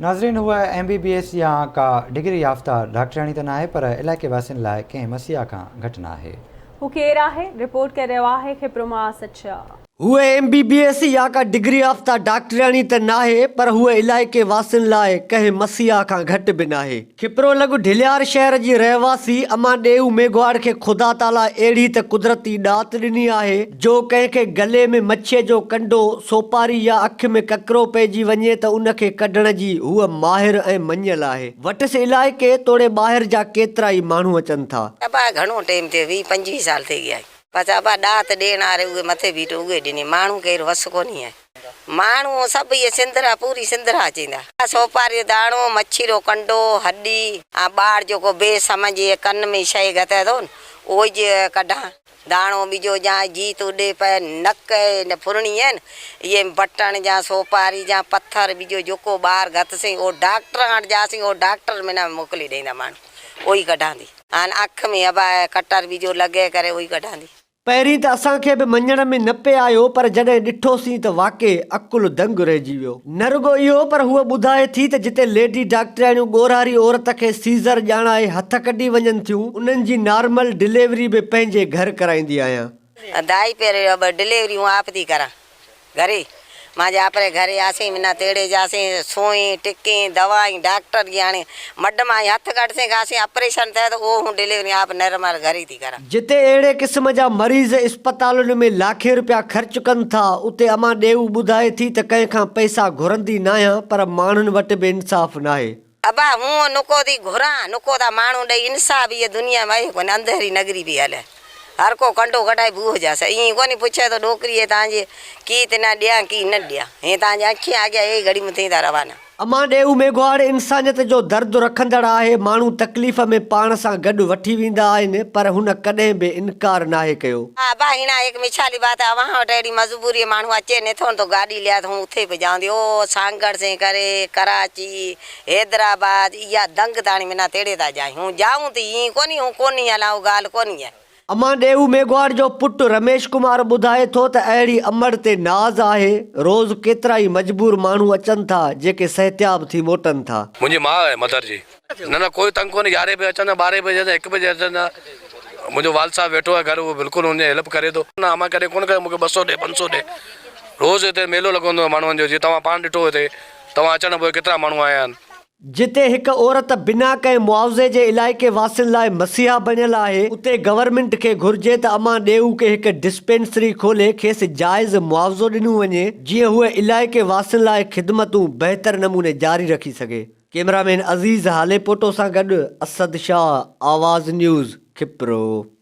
ناظرين هوء M B B S يا ڪا ڊگري يافته ڊاڪٽرياڻي ته ناهي پر علائقي واسين لاء ڪنهن مسيحا کان گهٽ ناهي. هو ڪير آهي؟ رپورٽ ڪري رهيو آهي خبرو مان اسد شاهه. هوء ايم بي بي ايس يا ڪا ڊگري يافته ڊاڪٽرياڻي ته ناهي پر هوء علائقي واسين لاء ڪنهن مسيحا کان گهٽ به ناهي. کپرو لڳ ڍليار شهر جي رهواسي امان ڏيئو ميگهواڙ کي خدا تعاليٰ اهڙي ته قدرتي ڏات ڏني آهي جو ڪنهن کي گلي ۾ مڇيء جو ڪنڊو، سوپاري يا اک ۾ ڪڪرو پئجي وڃي ته ان کي ڪڍڻ جي هوء ماهر ۽ مڃيل آهي. وٽس علائقي توڙي ٻاهر جا ڪيترائي ماڻهو اچن ٿا. ابا گهڻو ٽيم ٿيو ويهه پنجويهه سال ٿي گيا آهن بس ابا ڏات ڏيڻ واري اهي مٿي بيٺو اهي ڏني ماڻهو ڪير وس ڪونهي آهي ماڻهو سڀ اهي سنڌرا پوري سنڌرا چيندا سوپاري جو داڻو مڇي رو ڪنڊو هڏي ۽ ٻار جيڪو بي سمجهي ڪن ۾ شيء گهتي ٿو نه اهو ئي ڪڍان. داڻو ٻجو جا جيت اڏي پئي، نڪ اي نه ڦرڻي اين، اي بٽڻ جا سوپاري جا پٿر ٻجو جوڪو ٻار گهت سين او ڊاڪٽر هاڻ جاسين او ڊاڪٽر منا موڪلي ڏيندا ماڻهو او ئي ڪڍاندي هان اک ۾ ابا ڪٽر ٻجو لڳي ڪري او ئي ڪڍاندي. پهرين ته اسان کي به مڃڻ ۾ نه پئي آيو پر جڏهن ڏٺوسين ته واقعي عقل دنگ رهجي ويو. نه رڳو اهو پر هوء ٻڌائي ٿي ته جتي ليڊي ڊاڪٽرياڻيون ڳورهاري عورت کي سيزر ڄاڻائي هٿ ڪڍي وڃن ٿيون، انهن جي نارمل ڊليوري به پنهنجي گهر ڪرائيندي آهيان. دائي پير ڊليوريون آپ ٿي ڪران گهري. مان جي آپري گهري آسين منا تيڙي جاسين سوئين ٽڪين دوائين ڊاڪٽر جي آڻي مڊ مان ئي هٿ ڪڍسين کاسين آپريشن ٿئي ته اهو هون ڊليوري آپ نرمل گهري ٿي ڪران. جتي اهڙي قسم جا مريض اسپتالن ۾ لاکين رپيا خرچ ڪن ٿا، اتي امان ڏيئو ٻڌائي ٿي ته ڪنهن کان پئسا گهرندي ناهيان پر ماڻهن وٽ به انصاف ناهي. ابا هونء نڪو ٿي گهران نڪو ٿا ماڻهو ڏئي انصاف هيء دنيا ۾ آهي ڪونه انڌيري نگري پئي هلي هر ڪو ڪنڊو ڪڍائي ڀوهه جا سا ائين ڪونهي پڇي ٿو ڏوڪري هي تان جي ڪي تنا ڏيان ڪي نه ڏيان هي تان جي اکين آڳيان اهي گهڙي مون ٿيندا روانا. امان ڏيئو ميگهواڙ انسانيت جو درد رکندڙ آهي، ماڻهو تڪليف ۾ پاڻ سان گڏ وٺي ويندا آهن پر هن ڪڏهن به انڪار ناهي ڪيو. ابا هيڻا هڪ مثالي بات اوهان وٽ اهڙي مجبوري ماڻهو اچي نٿو نه تو گاڏي ليا ته هون اٿي به جاندي او سانگهڙ سين ڪري ڪراچي حيدرآباد اها دنگ تاڻي منا تيڙي ٿا جائين هون جائون ٿي ايئن ڪونهي هون ڪونهي هلان اهو ڳالهه ڪونهي. امان ڏيئو ميگهواڙ جو پٽ رميش ڪمار ٻڌائي ٿو ته اهڙي امڙ تي ناز آهي، روز ڪيترائي مجبور ماڻهو اچن ٿا جيڪي صحتياب ٿي موٽن ٿا. منهنجي ماء آهي مدر جي. نه نه ڪوئي تنگ ڪونهي يارهين بجي اچن ٿا ٻارهين بجي اچن ٿا هڪ بجي اچن ٿا منهنجو والد صاحب ويٺو آهي گهر اهو بلڪل هن جي هيلپ ڪري ٿو. نه امان ڪڏهن ڪونه ڪيو مون کي 200 ڏي 500 ڏي روز هتي ميلو لڳندو آهي ماڻهن جو جيئن توهان پاڻ ڏٺو هتي توهان اچڻ پوء ڪيترا ماڻهو آيا آهن. جتي هڪ عورت بنا ڪنهن معاوضي جي علائقي واسين لاء مسيحا بڻيل آهي، اتي گورنمينٽ کي گهرجي ته امان ڏيئو کي هڪ ڊسپينسري کولي کيس جائز معاوضو ڏنو وڃي، جيئن هوء علائقي واسين لاء خدمتون بهتر نموني جاري رکي سگهي. ڪئميرا مين عزيز هاليپوٽو سان گڏ اسد شاهه، آواز نيوز، کپرو.